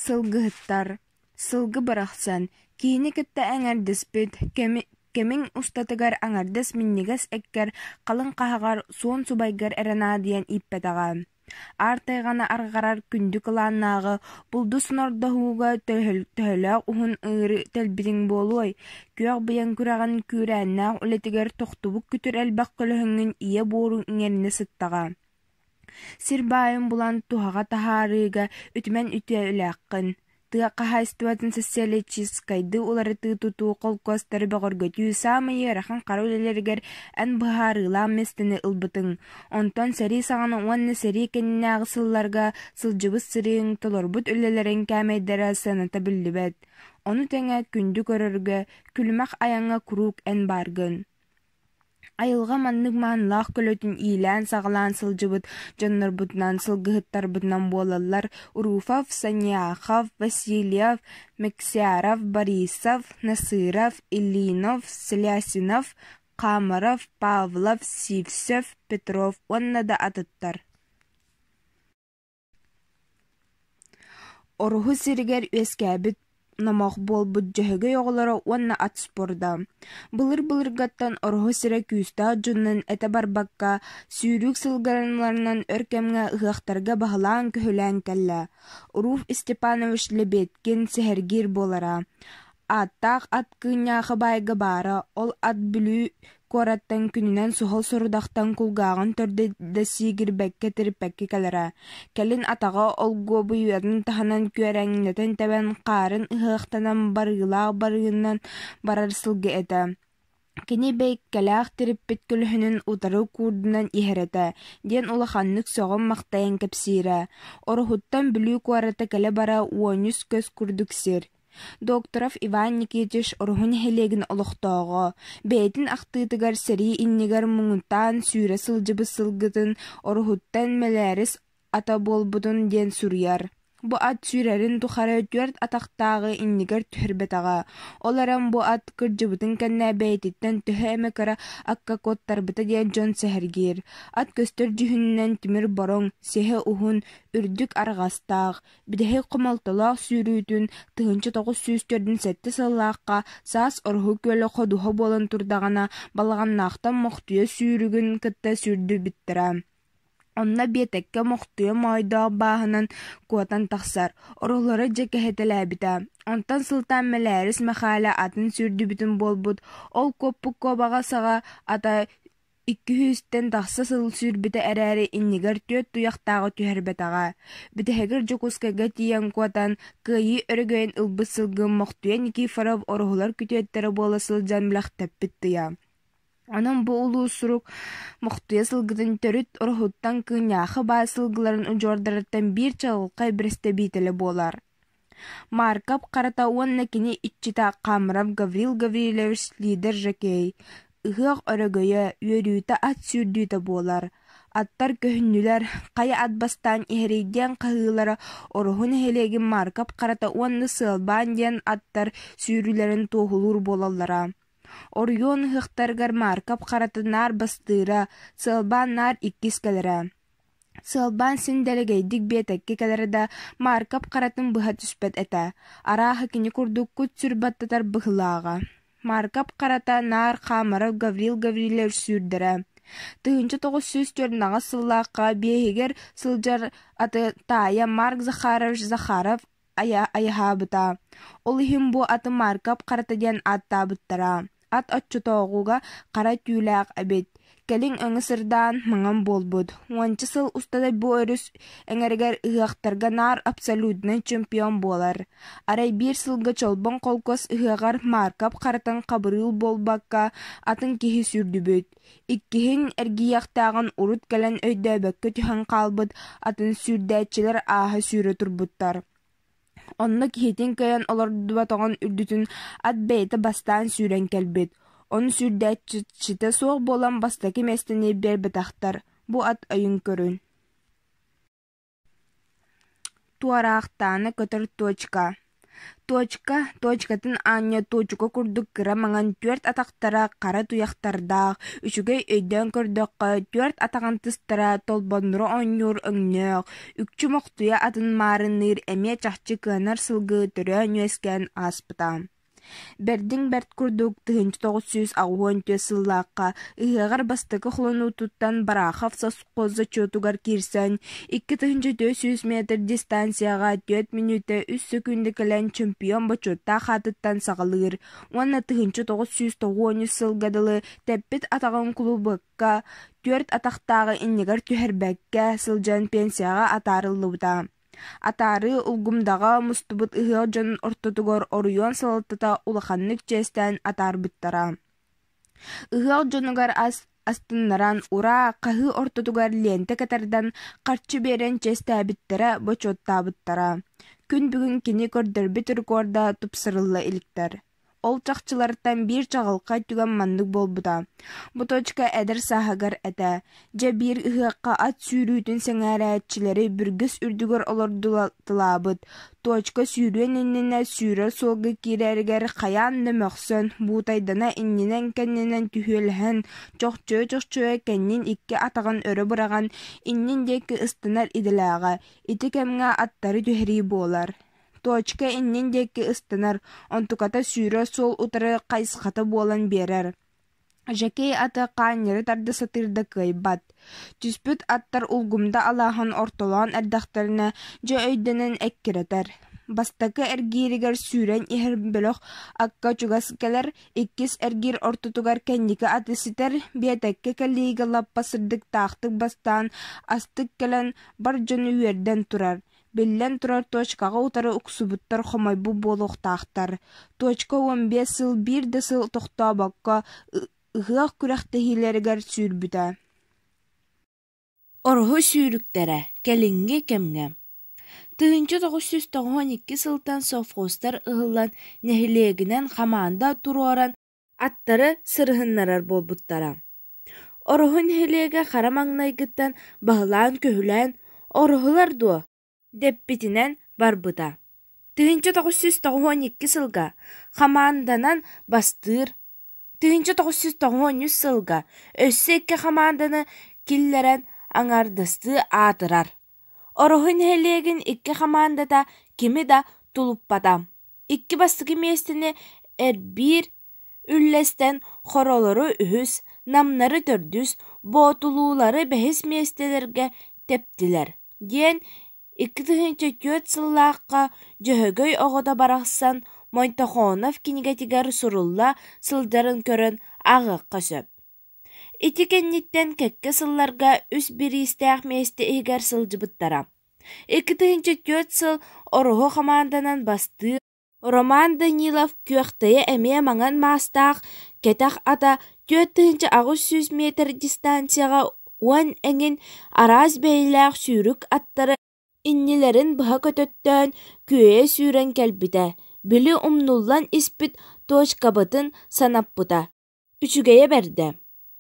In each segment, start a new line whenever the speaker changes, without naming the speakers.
Сылгыһыттар, сылгы барахсан, киһини кытта эҥэрдэспит, кэмиҥ устатыгар аҥардас минньигэс эккэр, халыҥ хаһаҕар, суон субайгар эрэ наадыйан ииппэтэҕэ. Аар тайҕаны арҕарар күндү кылааннааҕы булду сонордоһууга төһөлөөх уһун ыыры тэлбитиҥ буолуой, күөх быйаҥ күрэҕин күүрээннээх үлэтигэр тохтубут күтүр элбэх көлөһүҥҥүн ийэ буоруҥ иҥэринэ сыттаҕа. Сир баайын булан туһаҕа таһаарыыга үтүмэн үтүөлээххин, тыа хаһаайыстыбатын социалистическайдыы уларытыы тутуу холкуостары бөҕөргөтүү саамай ыарахан хара үлэлэригэр эн быһаарыылаах миэстэни ылбытыҥ. Онтон сэрии саҕана уонна сэрии кэннинээҕи сылларга сылдьыбыт сырыыҥ, толорбут үлэлэриҥ кээмэйдэрэ сыаната биллибэт. Ону тэҥэ күндү көрөргө, күлүмэх айаҥҥа куруук эн бааргын. Айылҕа маннык маанылаах көлөтүн иилээн-саҕалаан сылдьыбыт дьоннорбутунан, сылгыһыттарбытынан буолаллар Руфов, Саньяхов, Васильев, Мексяров, Борисов, Насыров, Ильинов, Селясинов, Хамаров, Павлов, Сивцев, Петров уонна да атыттар. Оруһу сиригэр үөскээбит номох буолбут Дьөһөгөй оҕолоро уонна ат спорда. Былыр-былыргаттан Ороһу сирэ күүстээх дьонунан этэ барбакка, сүүрүүк сылгыларынан өр кэмҥэ ыһыахтарга баһылаан-көһүлээн кэллэ. Руф Степанович Лебедкин сэһэргиир буолара. Ааттаах ат Кыынньаахы баайга баара, ол ат Бүлүү куораттан күнүнэн суһал сорудахтан кулгааҕын төрдө да сиигирбэккэ-тириппэккэ кэлэрэ. Кэлин атаҕа олгуобуйатын таһынан күөрэҥнэтэн тэбэн хаарын ыһыахтанан барыылаах барыынан барар сылгы этэ. Кини бэйкэлээх тириппит көлөһүнүн утары куурдунан иһэр этэ диэн улаханнык сөҕөн-махтайан кэпсиирэ. Ороһуттан Бүлүү куората кэлэ-бара уонүс көс курдук сир. Докторов Иван Никитич Ороһу нэһилиэгин олохтооҕо, бэйэтин ахтыытыгар сэрии иннигэр муҥутаан сүүрэ сылдьыбыт сылгытын Ороһуттан мэлээрис ата буолбутун диэн суруйар. Бу ат сүүрэрин тухары түөрт атахтааҕы иннигэр түһэрбэтэҕэ, ол эрэн бу ат кырдьыбытын кэннэ бэйэтиттэн төһө эмэ кыра акка куоттарбыта диэн дьон сэһэргиир. Ат көстөр дьүһүнүнэн тимир бороҥ, сиһэ уһун, үрдүк арҕастаах, Бүтэһик хомолтолоох сүүрүүтүн 1947 сыллаахха саас Ороһу күөлэ ходуһа буолан турдаҕына Балаҕаннаахтан Мохтуйа сүүрүгүн кытта сүүрдүбүттэрэ. Онно биэтэккэ Мохтуйа моойдоох бааһынан куотан тахсар, ороһулары дьэ кэһэтэлээбитэ. Онтон сылтаан Мэлээрис Мэхээлэ атын сүүрдүбүтүн буолбут, ол куоппут куобаҕа саҕа ата Икки сүүстэн тахса сыл сүүрбүтэ эрээри иннигэр түөрт туйахтааҕы түһэрбэтэҕэ. Бүтэһигэр Дьокуускайга тиийэн куотан, кыайыы өрөгөйүн ылбыт сылгы Мохтуйа Никифоров ороһулар күтүөттэрэ буола сылдьан бэлэхтэппит тыйа. Онон бу улуу сурук Мохтуйа сылгытын төрүт Ороһуттан Кыынньаахы баай сылгыларын удьуордарыттан биир чаҕылхай бэрэстэбиитэлэ буолар. Марков харата уонна кини иччитэ Хамров Гаврил Гаврильевич лиидэр жокей, ыһыах өрөгөйө, үөрүүтэ ат сүүрдүүтэ буолар. Аттар көһүннүлэр, хайа ат бастаан иһэрий диэн хаһыылара Ороһу нэһилиэгин Марков харата уонна Сыалбаан диэн аттар сүүрүүлэрин туоһулуур буолаллара. Оройуон ыһыахтарыгар Марков харата наар бастыыра, Сыалбаан наар иккис кэлэрэ. Сыалбаан син дэлэгэйдик биэтэккэ кэлэрэ да, Мааркап харатын быһа түспэт этэ, арааһа кини курдук кут-сүр баттатар быһыылааҕа. Мааркап харата наар Хамаров Гаврил Гаврильевич сүүрдэрэ. 1948 сыллаахха биэһигэр сылдьар аты таайа Марк Захарович Захаров айаһаабыта. Ол иһин бу аты Мааркап харата диэн ааттаабыттара. Ат оччотооҕуга хара түүлээх эбит. Кэлин өҥө сырдаан, маҥан буолбут. Уонча сыл устата бу өрүс эҥэригэр ыһыахтарга наар абсолютнай чемпион буолар. Арай биир сылга Чолбон холкуос ыһыаҕар Мааркап харатын хабырыыл буолбакка, атын киһи сүүрдүбүт. Иккиһин эргийиэхтээҕин урут кэлэн өйдөөбөккө түһэн хаалбыт атын сүүрдээччилэр ааһа сүүрэ турбуттар. Онно киһитин кыайан олордубатаҕын үрдүтүн ат бэйэтэ бастаан сүүрэн кэлбит, ону сүүрдээччитэ суох буолан бастакы миэстэни биэрбэтэхтэр, бу ат өйүн көрүн. Туораахтаана көтөр точка. Туочка, туочкатын аанньа туочука курдук кыра маҥан түөрт атахтара хара туйахтардаах, үчүгэй өйдөөн көрдөххө, түөрт атаҕын тыстара толбоннура оонньуур өҥнөөх, үкчү мохтуйа атын маарынныыр эмиэ чахчы кыанар сылгы төрөөн-үөскээн ааспыта. Бэрдиҥ бэрт курдук 1984 сыллаахха ыһыаҕар бастакы холонуутуттан Барахов совхоз зачетугар киирсэн, 2400 метр дистанцияҕа 4 мүнүүтэ 3 сөкүүндэ кэлэн чемпион бочуоттаах аатыттан саҕалыыр уонна 1993 сылга дылы тэппит атаҕын кулубакка түөрт атахтааҕы иннигэр түһэрбэккэ сылдьан пенсияҕа атаарыллыбыта. Атаарыы Улгумдаҕа мустубут ыһыах дьонун ортотугар оройуон салалтата улаханнык чиэстээн атаарбыттара. Ыһыах дьонугар ас астыннаран, ураа, хаһыы ортотугар лиэнтэ кэтэрдэн, харчы биэрэн чиэстээбиттэрэ, бочуоттаабыттара. Күн бүгүн кини көрдөрбүт рекорда тупсарылла иликтэр. Ол чахчылартан биир чаҕылхай түгэн маннык буолбута: бу точка эдэр сааһыгар этэ, дьэ биир ыһыахха ат сүүрүүтүн сэҥээрээччилэри бүргэс үрдүгэр олордуталаабыт, точка сүүрүөн иннинэ сүүрэр суолга киирэригэр хайаан да мөхсөн, буутайдана иннинэн-кэннинэн түһүөлэһэн, чохчойо-чохчойо кэннин икки атаҕын өрө быраҕан иннин диэки ыстанар идэлээҕэ, ити кэмҥэ аттары түһэрии буолар. Точка иннин диэки ыстанар, онтуката сүүрэр суол утары хайысхата буолан биэрэр. Жакей аты хаанньары тарда сатыыр да кыайбат. Түспүт аттар Улгумда алааһын ортолоон эрдэхтэринэ дьэ өйдөнөн эккирэтэр. Бастакы эргииригэр сүүрэн иһэр бөлөх акка чугас кэлэр, иккис эргиир ортотугар кэнники аты ситэр, биэтэккэ кэлиигэ лаппа сырдыктаахтык бастаан, астык кэлэн бар дьону үөрдэн турар. Биллэн турар, точкаҕа утары уксубуттар хомойбут буолуохтаахтар. Точка 15 сыл биир да сыл тохтообокко ыһыах күрэхтэһиилэригэр сүүрбүтэ.
Ороһу сүүрүктэрэ кэлиҥҥи кэмҥэ 1992 сылтан совхозтар ыһыллан нэһилиэгинэн хамаанда туруоран аттары сырыһыннарар буолбуттара. Ороһу нэһилиэгэ хара маҥнайгыттан баһылаан-көһүлээн «Ороһулар дуо?» дэппитинэн барбыта. 1992 сылга хамаанданан бастыыр, 1993 сылга өссө икки хамаанданы киллэрэн аҥаардастыы аатырар. Ороһу нэһилиэгин икки хамаандата кими да тулуппата. Икки бастакы миэстэни эрбиир үллэстэн Хоролору үһүс, Намнары төрдүс, Боотулуулары бэһис миэстэлэргэ тэптилэр, диэн 2004 сыллаахха Дьөһөгөй оҕото барахсан Мойтохонов кинигэтигэр сурулла сылдьарын көрөн ааҕыахха сөп. Ити кэнниттэн кэккэ сылларга үс бириистээх миэстэ иһигэр сылдьыбыттара. 2004 сыл Ороһу хамаанданан бастыыр Роман Данилов Күөхтэйэ эмиэ маҥан маастаах кэтэх ата 4800 метр дистанцияҕа уон эҥин араас бэйэлээх сүүрүк аттары иннилэрин быһа көтөттөөн күөйэ сүүрэн кэлбитэ, били умнуллан испит точкабытын санаппыта. Үчүгэйэ бэрдэ.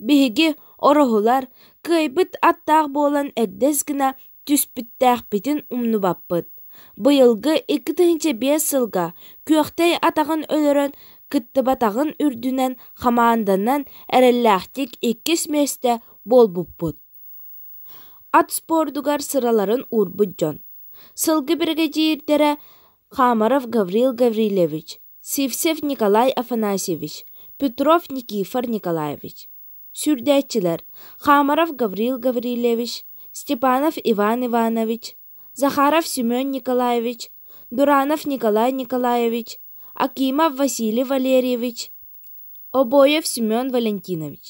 Биһиги, ороһулар, кыайбыт аттаах буолан эрдэс гына түспүттээхпитин умнубаппыт. Быйылгы 2005 сылга Күөхтэй атаҕын өлөрөн кыттыбатаҕын үрдүнэн хамаанданан эрэллээхтик иккис миэстэ буолбуппут. Ат спордугар сыраларын уурбут дьон. Сылгы биригэдьиирдэрэ Хамаров Гаврил Гаврильевич, Сивцев Николай Афанасьевич, Петров Никифор Николаевич. Сүүрдээччилэр Хамаров Гаврил Гаврильевич, Степанов Иван Иванович, Захаров Семен Николаевич, Дуранов Николай Николаевич, Акимов Василий Валерьевич, Обоев Семен Валентинович.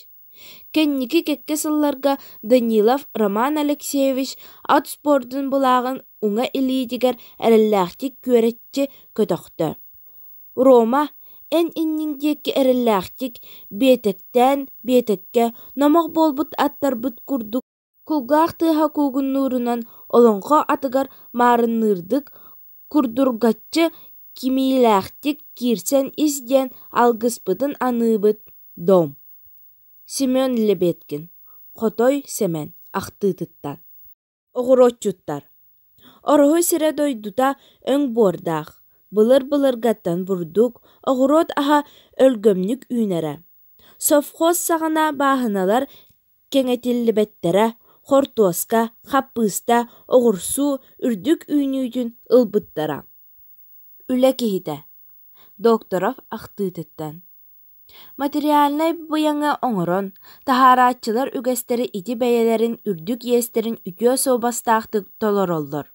Кэнники кэккэ сылларга Данилов Роман Алексеевич ат спордун былааҕын уҥа илиитигэр эрэллээхтик күөрэччи көтөхтө. Рома, эн инниҥ диэки эрэллээхтик биэтэктээн биэтэккэ номох буолбут аттарбыт курдук кулгаах тыаһа куугунуурунан олоҥхо атыгар маарынныырдык курдургаччы кимиилээхтик киирсэн ис диэн алгыспытын аныыбыт, дом! Семен Лебедкин, Хотой Сэмэн ахтыытыттан Оҕуруотчуттар Ороһу сирэ-дойдута өҥ буордаах, Былыр-былыргаттан бурдук, оҕуруот аһа өлгөмнүк үүнэрэ. Совхоз саҕана бааһыналар кэҥэтиллибэттэрэ, хортуоска, хаппыыста, оҕурсуу үрдүк үүнүүтүн ылбыттара. Үлэ киһитэ Докторов ахтыытыттан Материальнай быйаҥы оҥорон, таһаарааччылар үгэстэри ити бэйэлэрин үрдүк иэстэрин үтүө суобастаахтык толороллор.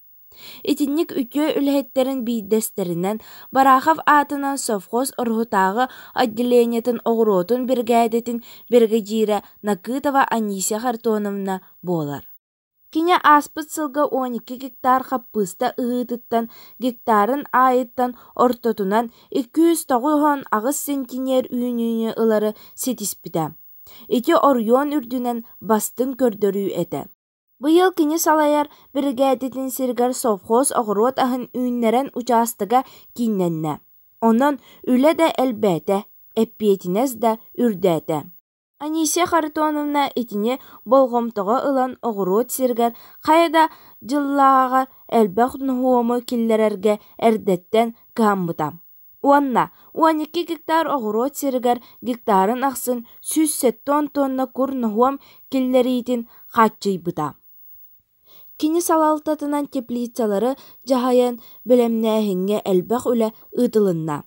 Итинник үтүө үлэһиттэрин биирдэстэринэн Барахов аатынан совхоз Ороһутааҕы отделениетын оҕуруотун биригээдэтин биригэдьиирэ Накытова Анисия Хартоновна буолар. Кини ааспыт сылга 12 гектар хаппыыста ыһыытыттан гектарын аайыттан ортотунан 298 сентинер үүнүүнү ылары ситиспитэ. Ити оройуон үрдүнэн бастыҥ көрдөрүү этэ. Быйыл кини салайар биригээдэтин сиригэр совхоз оҕуруот аһын үүннэрэн учаастага кииннэннэ. Онон үлэ да элбээтэ, эппиэтинэс да үрдээтэ. Анисия Харитоновна итини болҕомтоҕо ылан оҕуруот сиригэр хайа да дьыллааҕар элбэх ноһуому киллэрэргэ эрдэттэн кыһаммыта. Уонна 12 гектар оҕуруот сиригэр гектарын ахсын 170 тонна кур ноһуом киллэриитин хааччыйбыта. Кини салалтатынан теплицалары дьаһайан бэлэмнээһиҥҥэ элбэх үлэ ыытылынна.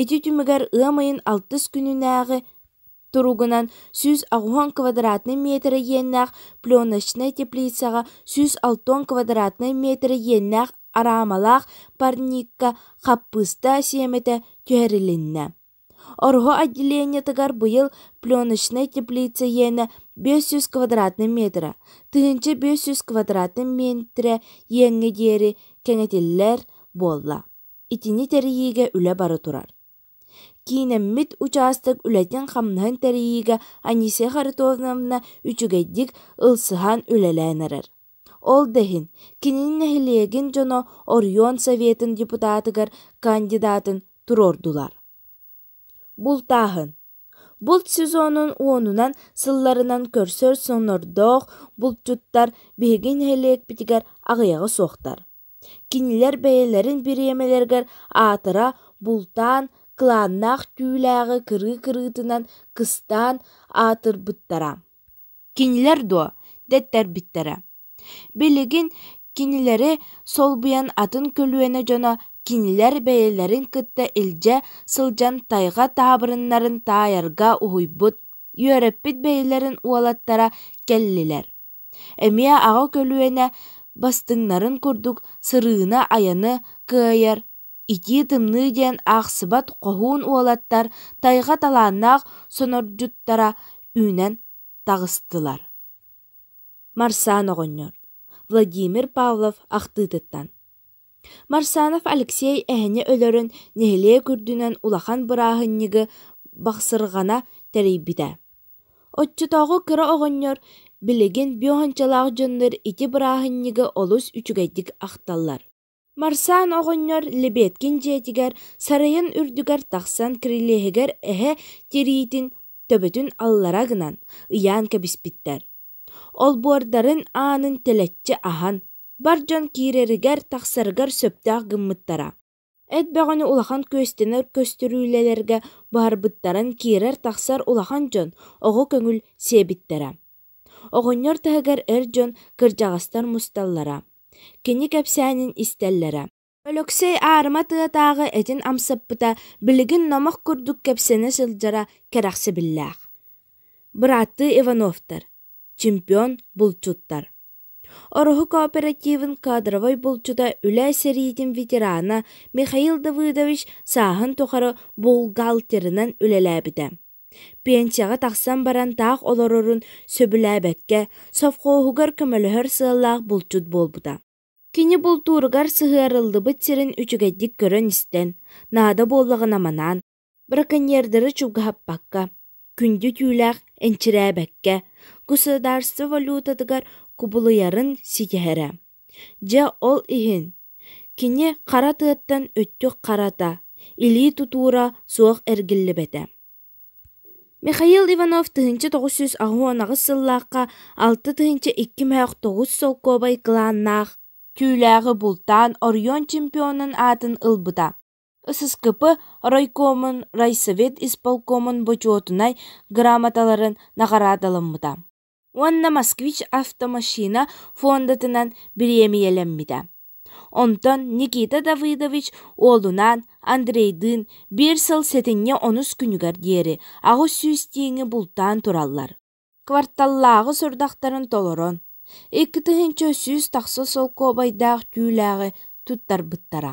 Ити түмүгэр ыам ыйын алтыс күнүнээҕи туругунан 180 квадратнай миэтэрэ иэннээх пленочнай теплицаҕа 160 квадратнай миэтэрэ иэннээх араамалаах парникка хаппыыста сиэмэтэ түһэрилиннэ. Ороһу отделениетыгар быйыл пленочнай теплица иэнэ 500 квадратнай метра, 1500 квадратнай миэтэрэ иэҥҥэ диэри кэҥэтиллэр буолла. Итини тэрийиигэ үлэ бара турар. Киинэммит учаастак үлэтин-хамнаһын тэрийиигэ Анисия Харитоновна үчүгэйдик ылсыһан үлэлээн эрэр. Ол да иһин, кинини нэһилиэгин дьоно оройуон Советын депутатыгар кандидатын туруордулар. Бултааһын. Булт сезонун уонунан сылларынан көрсөр сонордоох булчуттар биһиги нэһилиэкпитигэр аҕыйаҕа суохтар. Кинилэр бэйэлэрин бириэмэлэригэр аатыра бултаан, кылааннаах түүлээҕи кырыы-кырыытынан кыстаан аатырбыттара. Кинилэр дуо дэттэрбиттэрэ. Билигин кинилэри солбуйан атын көлүөнэ дьоно кинилэр бэйэлэрин кытта илдьэ сылдьан тайҕа таабырыннарын таайарга уһуйбут, үөрэппит бэйэлэрин уолаттара кэллилэр. Эмиэ аҕа көлүөнэ бастыҥнарын курдук сырыыны-айаны кыайар, итии-тымныы диэн аахсыбат хоһуун уолаттар тайҕа талааннаах сонордьуттара үүнэн таҕыстылар. Марсаан оҕонньор Владимир Павлов ахтыытыттан Марсанов Алексей эһэни өлөрөн нэһилиэк үрдүнэн улахан бырааһынньыгы бахсырҕана тэрийбитэ. Оччотооҕу кыра оҕонньор билигин биоһончалаах дьоннор ити бырааһынньыгы олус үчүгэйдик ахталлар. Марсаан оҕонньор Лебедкин дьиэтигэр сарайын үрдүгэр тахсан кирилиэһигэр эһэ тириитин төбөтүн аллара гынан ыйаан кэбиспиттэр. Олбуордарын аанын тэлэччи аһан, бар дьон киирэригэр-тахсарыгар сөптөөх гыммыттара. Эт бөҕөнү улахан күөстэнэр көстөрүүлэлэргэ буһарбыттарын киирэр-тахсар улахан дьон, оҕо көҥүл сиэбиттэрэ. Оҕонньор таһыгар эр дьон, кырдьаҕастар мусталлара. Кини кэпсээнин истэллэрэ. Өлөксөй аарыма тыатааҕы этин амсаппыта билигин номох курдук кэпсэнэ сылдьара кэрэхсэбиллээх. Бырааттыы Ивановтар, чемпион булчуттар. Ороһу кооперативын кадровай булчута үлэ сэриитин ветерана Михаил Давыдович сааһын тухары бухгалтерынан үлэлээбитэ. Пенсияҕа тахсан баран таах олорорун сөбүлээбэккэ, совхоһугар көмөлөһөр сыаллаах булчут буолбута. Кини бултууругар сыһыарыллыбыт сирин үчүгэйдик көрөн-истэн, наада буоллаҕына манаан, браконьердары чугаһаппакка, күндү түүлээх энчирээбэккэ, государство валютатыгар кубулуйарын ситиһэрэ. Дьэ ол иһин, кини хара тыаттан өттүк харата, илии тутуура суох эргиллибэтэ. Михаил Иванов 1988 сыллаахха 6 209 солкуобай кылааннаах түүлээҕи бултаан оройуон чемпионун аатын ылбыта. ССКП райкомун, райсовет исполкомун бочуотунай грамоталарын наҕараадаламмыта уонна «Москвич» автомашина фондатынан бириэмийэлэммитэ. Онтон Никита Давыдович уолунаан Андрейдыын биир сыл сэтинньи онус күнүгэр диэри 800 тииҥи бултаан тураллар. Кварталлааҕы сорудахтарын толорон, 2100 тахса солкуобайдаах түүлээҕи туттарбыттара.